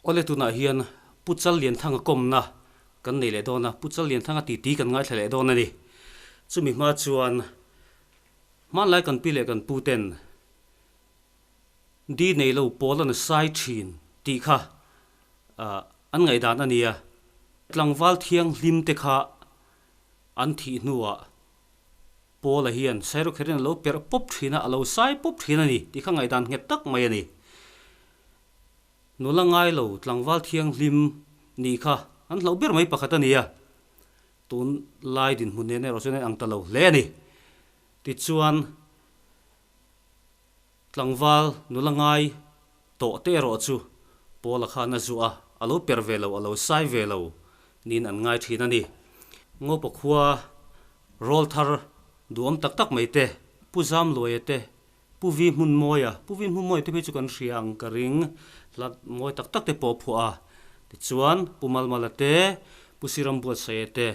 Awle tunah hian Pu Challianthanga kawmna kan nei leh dawn a, Pu Challianthanga titi kan ngaithla leh dawn a ni. Chumi hma chuan hmanlai kan pi leh kan pu ten di nei lo pawl an sai thin tih kha an ngaihdan a ni a. Tlangval thianghlim te kha an thih hnuah Paula hian Sairukherin a lo perh pawp thin a, a lo sai pawp thin a ni tih kha ngaihdan nghet tak mai a ni. Nula ngai lo tlangval thianghlim nih kha an hlauh ber mai pakhat a ni a, tun lai dinhmun nen erawh chuan a inang ta lo hle a ni. Tichuan, tlangval nula ngai tawh te erawh chu Paula khan a zuah a, a lo per ve lo, a lo sai ve lo niin an ngai thin a ni. Ngopa khua rawl thar duhawm tak tak mai te, Pu Zamluaia te, Pu Vi Hmunmawia, Pu Vi Hmunmawia te phei chu kan hria ang ka ring, hla mawi tak tak te pawh a phuah a. Tichuan, Pu Malmala te, Pu Siram Buatsaia te,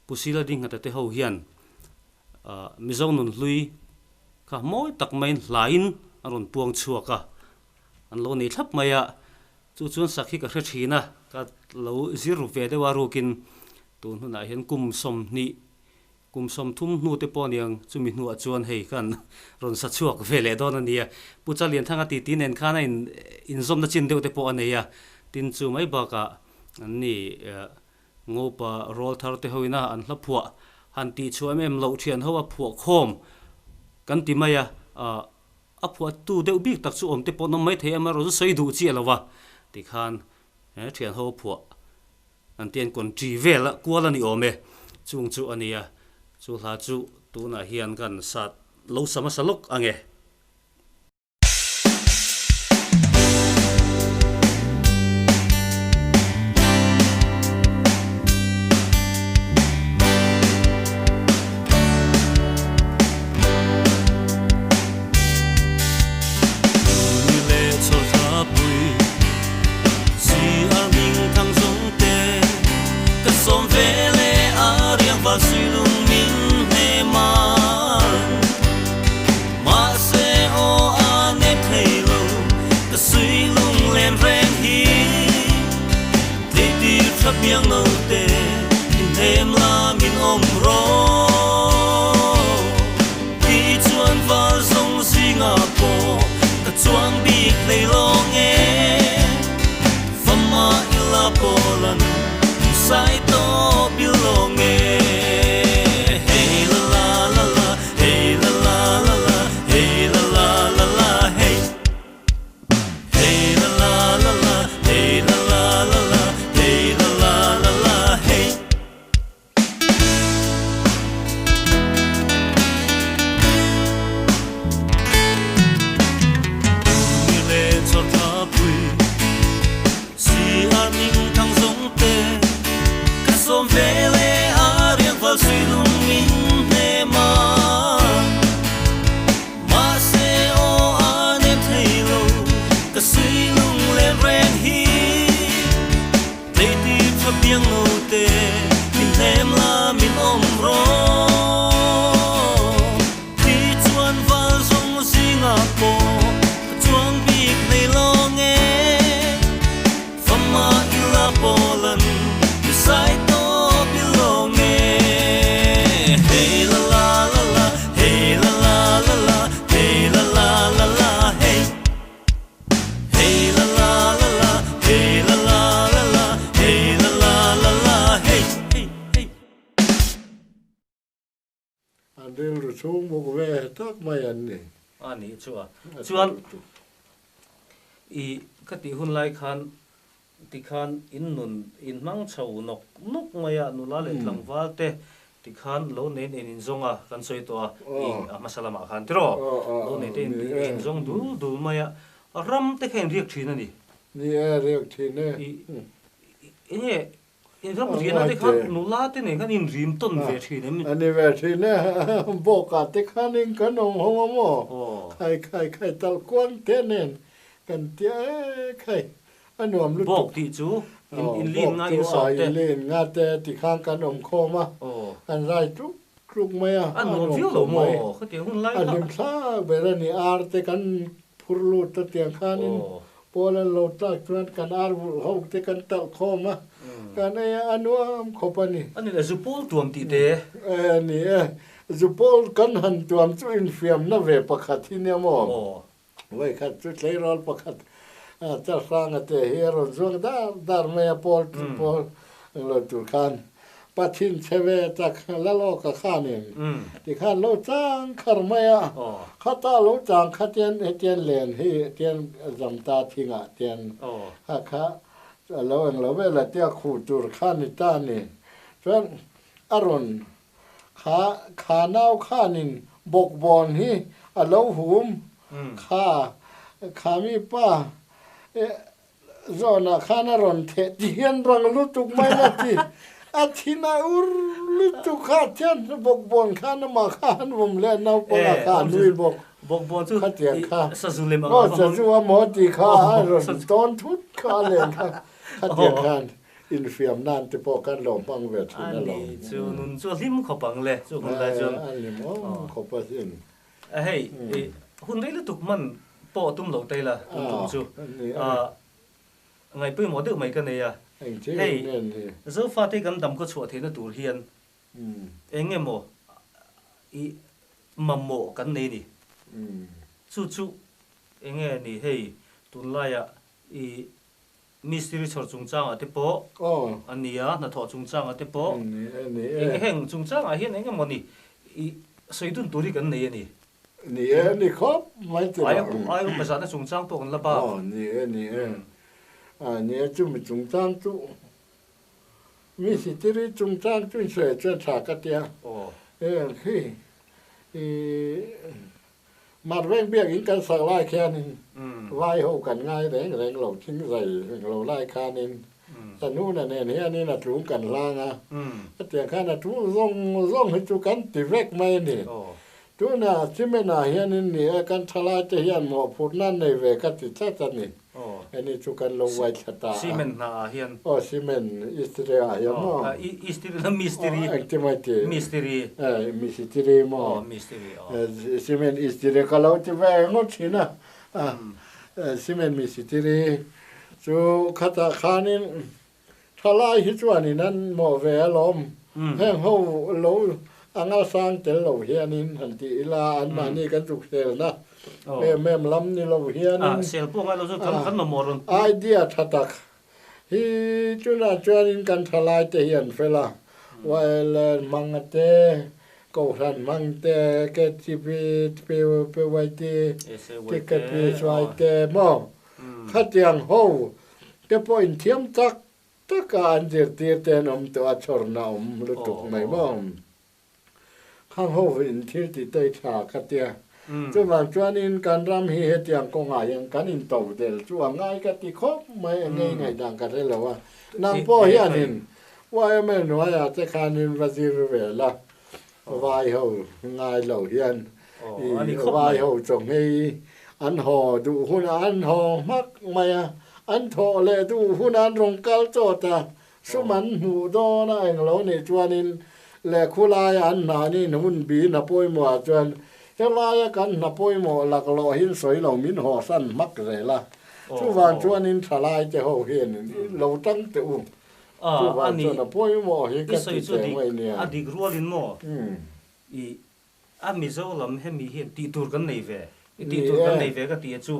Pu Sila Dinghata te ho hian Mizo nun hlui kha mawi tak maiin hlain a rawn puang chhuak a, an lo nei thlap mai a. Chu chuan sak hi ka hre thin a, ka lo zir ru ve deuh a rukin tun hunah hian kum 20 Kum 30 hnu te pawh aniang chumi hnuah chuan hei khan rawn sa chhuak ve leh dawn a nia. Pu Chalianthanga titi nen khan a inzawmna chin deuh te pawh a nei a, tin chu mai bakah an ni Ngopa rawl thar te hoina an hla phuah han tih chhuah em em loh thian ho a phuah khawm kan ti mai a, a phuahtu deuh bik tak chu awm te pawh an awm maithei a, amaherawhchu sawi duh chiah lo va tikhan he thian ho phuah An ti an kawn ṭi vel a, kual a ni awm e. Chung chu a nia, chu hla chu tunah hian kan sat lo sa hmasa lawk ang e. An rilru chhung bawk ve tak mai an ni. A nih chu a. Chuan i ka tih hun lai khan tikhan in nun in hmang chho nawk nawk mai a, nula leh tlangval te tikhan lo neiin ein in zawng a, kan sawi tawh a, i a hmasa lamah khan tiraw? Lo nei te in zawng dul dul mai a, ram te kha in riak thin a ni. Ni e, riak thin e. I enge In ram riahna te khan nula te nen khan in rim tawn ve thin em? A ni ve thin e, bawkah te khanin kan awm ho a maw? Khai khai khai tal kuang te nen kan tia e khai a nuam lutuk. Bawk tih chu in lin nga in sawp te. In lin nga te ti khan kan awm khawm a, kan zai tluk tluk mai a. A nuam viau lo maw? Khatiang hun lai kha. A hlim thlak ber a ni, ar te kan phur lut a tiang khanin. Pawl an lo tlak chuan kan ar vulh ho te kan talh khawm a, kan ei a, a nuam khawp a ni. A ni le, zu pawl tuam tih te. E ni e, zu pawl kan han tuam chu infiamna ve pakhat hi nia maw? Aw. Vawikhat chu tleirawl pakhat Chalhranga te hi a rawn zuang dar dar mai a, pawl pawl ang lo tur khan Pathin chhe ve tak Lalawka khanin tikhan lo chang khar mai a, khata lo chang kha tian hetian len hi tian zamta thingah tian kha kha a lo eng lo vel a tia khuh tur kha ni ta ni. Chuan a rawn kha kha nau khanin bawkbawn hi a lo hum kha kha mi pa Zawnah khan a rawn theh ti hian rang lutuk mai la ti. A thin a ur lutuk kha thian bawkbawn khan amah kha han vawm leh a naupangah kha a nui bawk. Bawkbawn chu Khatiang kha. Sazu lem ang a va hmang. Sazu a maw ti kha a rawn tawn thut kha a len kha. Khatiang khan infiam nan te pawh kan lo hmang ve thin alawm. A ni chu nun chu a hlim khawp ang le chu hun lai chuan. A hlimawm khawp asin. Hei, hun rei lutuk hman pawh tum lo ta ila tun tum chu ngaihpawimawh deuh mai ka nei a. Hei, Zofate kan dam khaw chhuah theihna tur hian eng emaw i mamawh kan nei ni. Chu chu eng nge ni hei tunlaiah i mistiri chhawr chungchangah te pawh a ni a, hnathawh chungchangah te pawh eng heng chungchangah hian eng emaw ni i sawi dun tur hi kan nei a ni. Ni e, ni khawp mai ti lo. Ai upa zahna chungchang pawh kan la bak. Aw, ni e, ni e. A, ni e, chumi chungchang chu mistiri chungchang chu insawi chuan tha ka tia. Eng khi i Marveng biakinn kan sak lai khianin vai ho kan ngai reng reng lo, thing zai reng lo lai khanin Sanuna nen hianin a tlung kan hlang a, hetiang khan a tlung zawng zawng hi chu kan ti vek mai a ni. Tunah cement ah hianin ni e, kan thalaite hian mawhphurhna an nei ve ka ti tlat a ni. Heni chu kan lo uai thla ta a. Cement hna ah hian. Aw cement istiri ah hian maw. Aw istiri la mistiri. Aw engti mai ti. Mistiri. Eh misitiri maw. Aw mistiri aw. Cement istiri ka lo ti ve ngawt thin a. Cement misitiri chu khatah khanin Thalai hi chuanin an mawh ve alawm. Heng ho lo anga sang tel lo hianin han ti ila anmahni kan chuk selna em em lam ni lo hianin idea tha tak hi chunah chuanin kan thalai te hi an fel a, YLN hmanga te, Kohhran hmang te, KTP, PYT, TKP, SY te maw khatiang ho te pawh inthiam tak tak a an zirtir te an awm tawh a, chhawrna a awm lutuk mai maw? Khang ho in thil ti te i tha ka tia. Chuvang chuanin kan ram hi hetiang kawngah hian kan into del chu a ngai ka ti khawp mai, eng nge ngaihdan ka hre lo a. Nang pawh hianin YMA hnuaiah te khanin va zir ve la, vai ho ngai lo hian I vai ho chawhmei an haw duh hunah an haw hmak mai a, an thawh leh duh hunah an rawn kal chawt a, sum an hmuh dawn a englo nih chuanin leh khulaia an hnanin hun bi hna pawimawhah chuan helaia kan hna pawimawh laklawh hin sawi lo min hawhsan hmak zel a, chuvang chuanin thalai te ho hian lo tang teh u, chuvang chuan a pawimawh hi ka ti teh mai nia. A dik rualin maw i A Mizo lam hemi hian tih tur kan nei ve, i tih tur kan nei ve ka tih a chu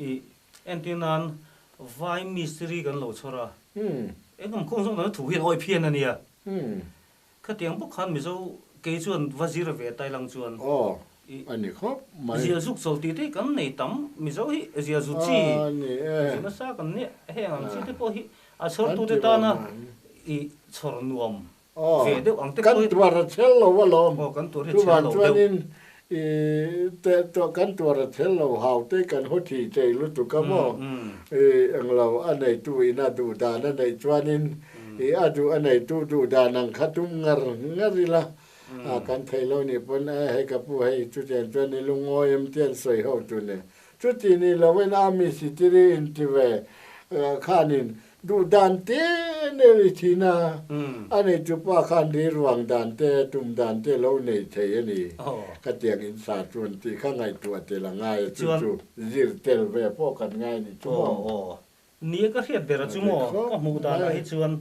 i entir nan vai mistiri kan lo chhawr a, engam khawng zawng dang thu hian awi phian a nia. Khatiang bawk khan Mizo kei chuan va zir ve tai lang chuan i zia zuk chawlh tih te hi kan nei tam, Mizo hi zia zu chi zir nasa kan nia, heng ang chi te pawh hi a chhawrtute tana i chhawr nuam Aw, ve deuh ang te kan pawhin. tuar a chhel lo alawm. Aw, kan tuar hi a chhel Chuvang lo deuh. chuanin i te to kan tuar a chhel lo hau te kan haw thih thei lutuk a maw? I englo a neitu in a duh dan a neih chuanin i a duh a neitu duh dan ang kha tum ngar ngar ila a kan thei lo nih pawn e hei ka pu hei chutiang chuan i lungawi em tian sawi ho tu nen. Chuti ni loin a mi sitiri inti ve khanin. Duh dan te nei ri thin a, a neitupa khan rilruang dan te, tum dan te lo nei thei a ni. Khatiang in sa chuan tih kha ngaihtuah tel a ngai a, chu chu zir tel ve pawh kan ngai ni chu maw? Nia ka hriat ber a chu maw? Ka hmuh danah hi chuan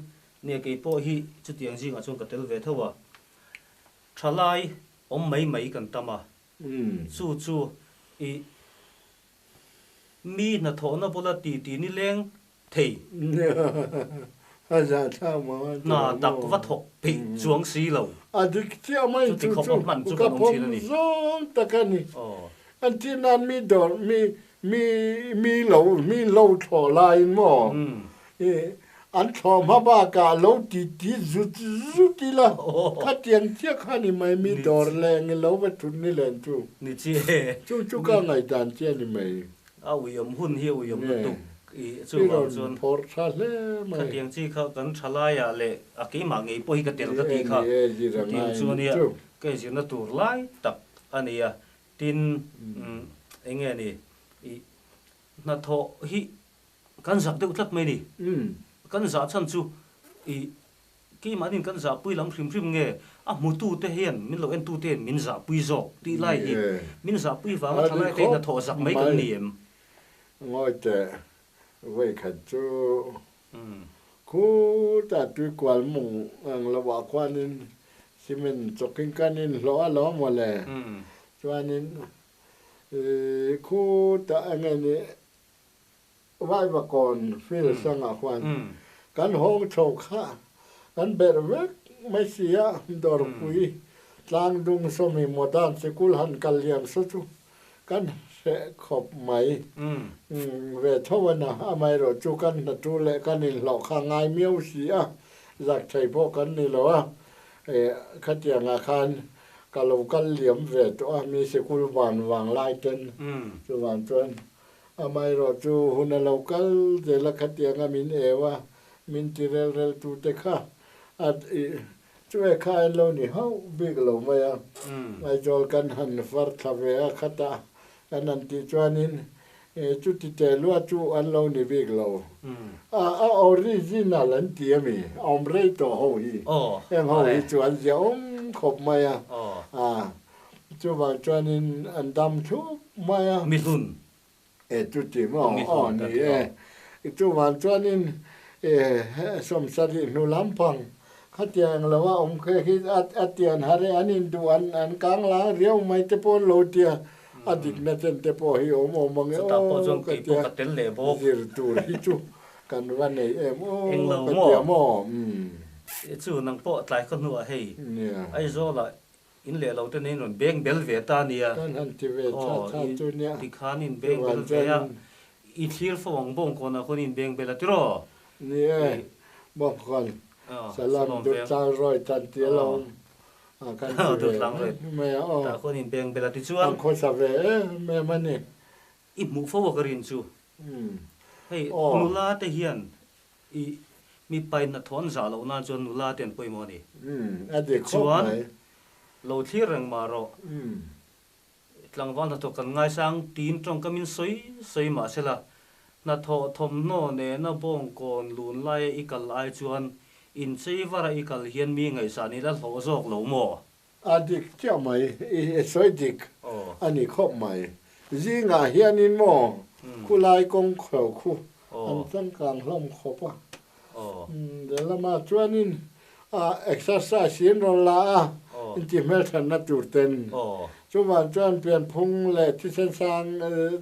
nia kei pawh hi chutiang zingah chuan ka tel ve tho a, thalai awm mai mai kan tam a, chu chu i Mi hnathawhna bula ti ti ni leng thei. Hna tak va thawk peih chuang si lo. A dik chiah mai Chuti chu khawp chu a hman chu ka kan awm pawm thin a ni. zawng tak a ni. Aw. An tih nan mi dawr mi mi mi lo mi lo thlawh laiin maw I an thlawh hma bakah lo ti ti zut zut ila, khatiang chiah kha ni mai mi dawr leh nge lo va thut ni len chu. Ni chiah. Chu chu ka ngaihdan chiah ni mai. A uiawm hun hi a uiawm lutuk i chuvang chuan. I rawn phawrh tha hle mai. Khatiang chi kha kan tha laiah leh a keimah ngei pawh hi ka tel ka ti kha. Chutiang chu ania ka inzirna tur lai tak a ni a. Tin, eng nge ni i hnathawh hi Kan zak deuh tlat mai ni. Kan zah chhan chu i keimahnin kan zahpui lam hrim hrim nge a hmutute hian min lo entute hian min zahpui zawk tih lai hi min zahpui vanga thalai te hnathawh zak mai kan ni em? Ngawi teh, vawikhat chu khutah tuikual mung ang lohah khuanin cement chawkin kan inhlawh a lo mawle. Chuanin khutah enge ni Vaivakawn field sangah khuan kan hawng chho kha kan berh vek mai si a, Dawrpui tlangdung sawmi Modern sikul han kal liam saw chu kan hreh khawp mai. Ve tho a na, amaherawh chu kan hnatu leh kan inhlawh kha ngai miau si a, zak thei pawh kan ni lo a, khatiangah khan ka lo kal liam ve tawh a, mi sikul van vang lai ten chuvang chuan Amaherawh chu hun a lo kal zel a khatianga min eu a, min ti rel rel tu te kha a chu e kha en lo ni hauh bik lo mai a. Aizawl kan han far thla ve a khatah kan han tih chuanin chuti teh lua chu an lo ni bik lo. A a original an ti a mi, a awm rei tawh ho hi. Heng ho hi chu an ziahawm khawp mai a. Chuvang chuanin an dam thlup mai a. Mi hlun. E chuti maw? Aw ni e. Chuvang chuanin e sawmsarih hnu lampang khatiang lo a awm khe hi a tian har e an induh an an kang lang riau mai te pawh an lo tia a dikna chen te pawh hi awm awm ang e aw ka tia zir tur hi chu kan va nei em aw ka tia maw? Chu nang pawh tlai khaw hnuah hei Aizawlah In leh lo te nen rawn beng bel ve ta nia. Kan han ti ve tha tha chu nia. Tikhan in beng bel ve a, i thlir fo ang bawngkawnah khawn in beng bel a tiraw? Ni e, bawngkawn salam Dutlang Road tan ti alawm a kan ti ve mai a aw. Tah khawn in beng bel a tichuan. An khawsa ve em em a ni. I hmuh fo a ka rin chu. Hei nula te hian i mipa in hnathawh an zah loh nan chuan nula te an pawimawh a ni. A dik khawp mai. Chuan lo thlir reng mah rawh. Tlangval hnathawh kan ngaisang tiin tawngkam in sawi sawi mah sela, hnathawh thawmhnaw nena bawngkawn lun laia i kal ai chuan inchei vara i kal hian mi ngaihsan ila hlawh zawk lo maw? A dik chiah mai, i sawi dik a ni khawp mai. Zingah hianin maw khulai kawng kho khu an changkang hlawm khawp a. Lehlamah chuanin exercise hi an rawn la a, inti hmelthanna tur ten. Chuvang chuan pianphung leh thisen sang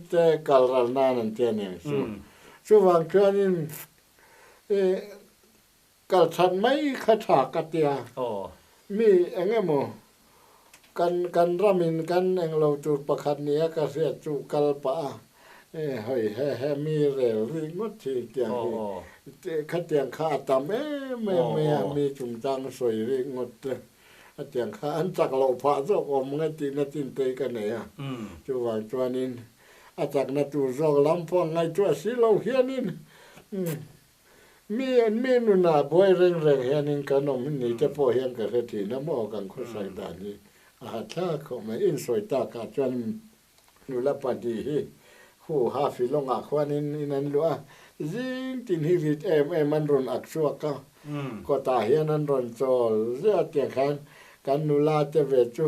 te kal ral nan an ti a ni ang chu. Chuvang chuanin Kal chhan mai kha tha ka tia. Mi eng emaw kan kan ramin kan englo tur pakhat nia ka hriat chu kal pah a, e hawi he he mi rel ri ngawt hi tiang hi khatiang kha a tam em em mai a, mi chungchang sawi ri ngawt te a tiang kha an chak loh phah zawk awm nge tihna chin te hi ka nei a. Chuvang chuanin a chakna tur zawk lam pawh ngaihtuah si lo hianin Mi mi nunah buai reng reng hianin kan awm ni te pawh hian ka hre thin a maw kan khawsak dan hi a ha thlak khawp mai. Insawi takah chuan nula pahnih hi Khu Hafilong ah khuanin in an luah a, zing tin hi rit em em an rawn ak chhuak a, kawtah hian an rawn chawl ziah a tiang khan kan nula te ve chu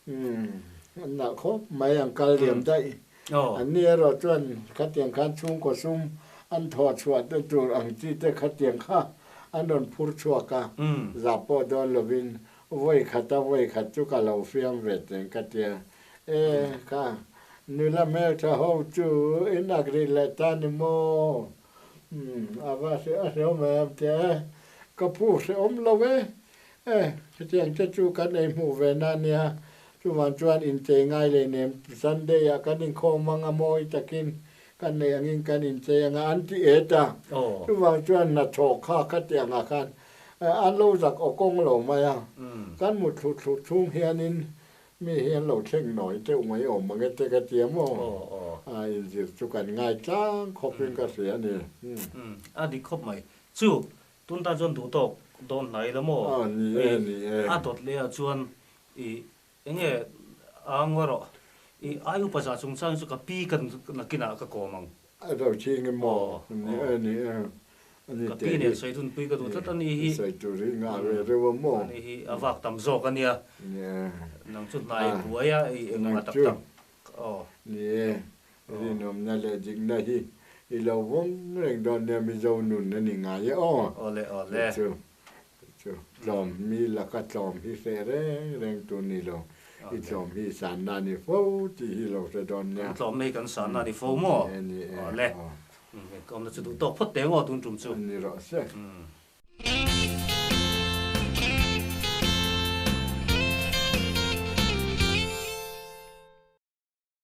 an nalh khawp mai an kal liam daih. An ni erawh chuan khatiang khan chhungkaw sum an thawh chhuah te tur ang chi te khatiang kha an rawn phur chhuak a, zah pawh dawn lovin vawi khat a vawi khat chu ka lo fiam ve teng ka tia. E kha nula hmeltha ho chu in ak rih leh ta ni maw? Umm a va hre a hreawm em tia e, ka phu hreawm lo e. E hetiang te chu kan ei hmuh ve na nia, chuvang chuan inchei ngai leh nem Sunday ah kan inkhawm ang a mawi takin kan neih angin kan inchei ang a an ti et a, chuvang chuan hnathawh kha khatiang ah khan an lo zak aw kawng lo mai a, kan mut thlu thlu chhung hianin Mi hi an lo thleng nawi deuh mai awm ang e te ka ti a maw? A inzir chu kan ngai tlang khawpin ka hria a ni. A dik khawp mai. Chu, tun tan chuan duh tawk dawn hnai la maw? A ni e, ni e. A dawt leh ah chuan i enge a ngaw rawh. I ai upa zah chungchang chu ka pi ka nakinah ka kawm ang. A do ching em maw? Ni e, ni e. Ani Ka pi nen sawi dunpui ka duh tlat a ni hi. Sawi tur hi ngah ve reuh a maw? Ani hi a vak tam zawk a nia. Ni e. Nang chu hnai buai a i engmah tak tak. Aw. Ni e. Rinawmna leh dikna hi i lo vawng reng dawn nia Mizo nun a ni ngai e aw. Awle awle. Chu chu tlawm mi laka tlawm hi hreh reng reng tur ni lo. I tlawm hi sanna a ni fo tih hi lo hre dawn nia. Kan tlawmna hi kan sanna a ni fo maw? Ni e ni e. Awle. Ka awmna chu duh tawk phawt teh ngawt tun tum chu. Ni rawh se.